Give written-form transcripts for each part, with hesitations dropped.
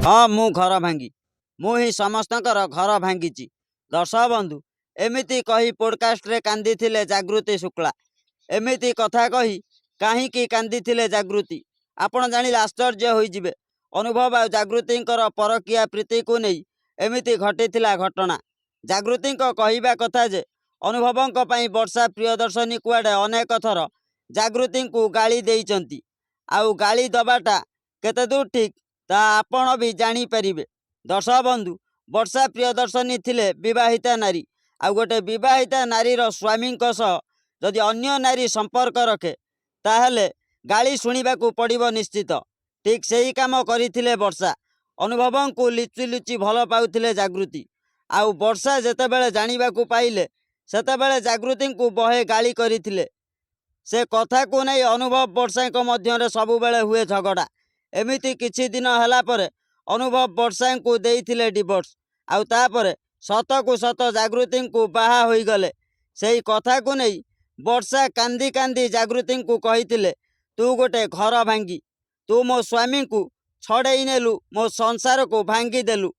ହଁ, ମୁଁ ଘର ଭାଙ୍ଗି। ମୁଁ ହିଁ ସମସ୍ତଙ୍କର ଘର ଭାଙ୍ଗିଛି। ଦର୍ଶକ ବନ୍ଧୁ, ଏମିତି କହି ପୋଡକାଷ୍ଟରେ କାନ୍ଦିଥିଲେ ଜାଗୃତି ଶୁକ୍ଳା। ଏମିତି କଥା କହି କାହିଁକି କାନ୍ଦିଥିଲେ ଜାଗୃତି? ଆପଣ ଜାଣିଲେ ଆଶ୍ଚର୍ଯ୍ୟ ହୋଇଯିବେ। ଅନୁଭବ ଆଉ ଜାଗୃତିଙ୍କର ପରକୀୟା ପ୍ରୀତିକୁ ନେଇ ଏମିତି ଘଟିଥିଲା ଘଟଣା। ଜାଗୃତିଙ୍କ କହିବା କଥା ଯେ, ଅନୁଭବଙ୍କ ପାଇଁ ବର୍ଷା ପ୍ରିୟଦର୍ଶିନୀ କୁଆଡ଼େ ଅନେକ ଥର ଜାଗୃତିଙ୍କୁ ଗାଳି ଦେଇଛନ୍ତି। ଆଉ ଗାଳି ଦେବାଟା କେତେଦୂର ଠିକ୍, ତାହା ଆପଣ ବି ଜାଣିପାରିବେ। ଦର୍ଶକ ବନ୍ଧୁ, ବର୍ଷା ପ୍ରିୟଦର୍ଶିନୀ ଥିଲେ ବିବାହିତା ନାରୀ। ଆଉ ଗୋଟେ ବିବାହିତା ନାରୀର ସ୍ୱାମୀଙ୍କ ସହ ଯଦି ଅନ୍ୟ ନାରୀ ସମ୍ପର୍କ ରଖେ, ତାହେଲେ ଗାଳି ଶୁଣିବାକୁ ପଡ଼ିବ ନିଶ୍ଚିତ। ଠିକ୍ ସେହି କାମ କରିଥିଲେ ବର୍ଷା। ଅନୁଭବଙ୍କୁ ଲୁଚି ଲୁଚି ଭଲ ପାଉଥିଲେ ଜାଗୃତି। ଆଉ ବର୍ଷା ଯେତେବେଳେ ଜାଣିବାକୁ ପାଇଲେ, ସେତେବେଳେ ଜାଗୃତିଙ୍କୁ ବହେ ଗାଳି କରିଥିଲେ। ସେ କଥାକୁ ନେଇ ଅନୁଭବ ବର୍ଷାଙ୍କ ମଧ୍ୟରେ ସବୁବେଳେ ହୁଏ ଝଗଡ଼ା। ଏମିତି କିଛି ଦିନ ହେଲା ପରେ ଅନୁଭବ ବର୍ଷାଙ୍କୁ ଦେଇଥିଲେ ଡିଭୋର୍ସ। ଆଉ ତାପରେ ସତକୁ ସତ ଜାଗୃତିଙ୍କୁ ବାହା ହୋଇଗଲେ। ସେଇ କଥାକୁ ନେଇ ବର୍ଷା କାନ୍ଦି କାନ୍ଦି ଜାଗୃତିଙ୍କୁ କହିଥିଲେ, "ତୁ ଗୋଟେ ଘର ଭାଙ୍ଗି। ତୁ ମୋ ସ୍ୱାମୀଙ୍କୁ ଛଡ଼େଇ ନେଲୁ, ମୋ ସଂସାରକୁ ଭାଙ୍ଗିଦେଲୁ।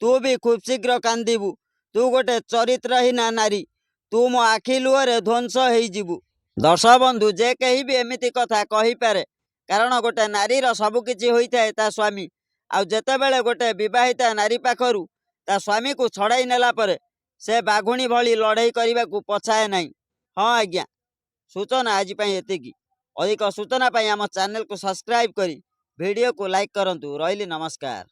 ତୁ ବି ଖୁବ୍ ଶୀଘ୍ର କାନ୍ଦିବୁ। ତୁ ଗୋଟେ ଚରିତ୍ରହୀନା ନାରୀ। ତୁ ମୋ ଆଖି ଲୁହରେ ଧ୍ୱଂସ ହେଇଯିବୁ।" ଦର୍ଶକ ବନ୍ଧୁ, ଯେ କେହି ବି ଏମିତି କଥା କହିପାରେ, କାରଣ ଗୋଟେ ନାରୀର ସବୁକିଛି ହୋଇଥାଏ ତା ସ୍ୱାମୀ। ଆଉ ଯେତେବେଳେ ଗୋଟେ ବିବାହିତା ନାରୀ ପାଖରୁ ତା ସ୍ୱାମୀକୁ ଛଡ଼ାଇ ନେଲା ପରେ ସେ ବାଘୁଣୀ ଭଳି ଲଢ଼େଇ କରିବାକୁ ପଛାଏ ନାହିଁ। ହଁ ଆଜ୍ଞା, ସୂଚନା ଆଜି ପାଇଁ ଏତିକି। ଅଧିକ ସୂଚନା ପାଇଁ ଆମ ଚ୍ୟାନେଲକୁ ସବସ୍କ୍ରାଇବ୍ କରି ଭିଡ଼ିଓକୁ ଲାଇକ୍ କରନ୍ତୁ। ରହିଲି, ନମସ୍କାର।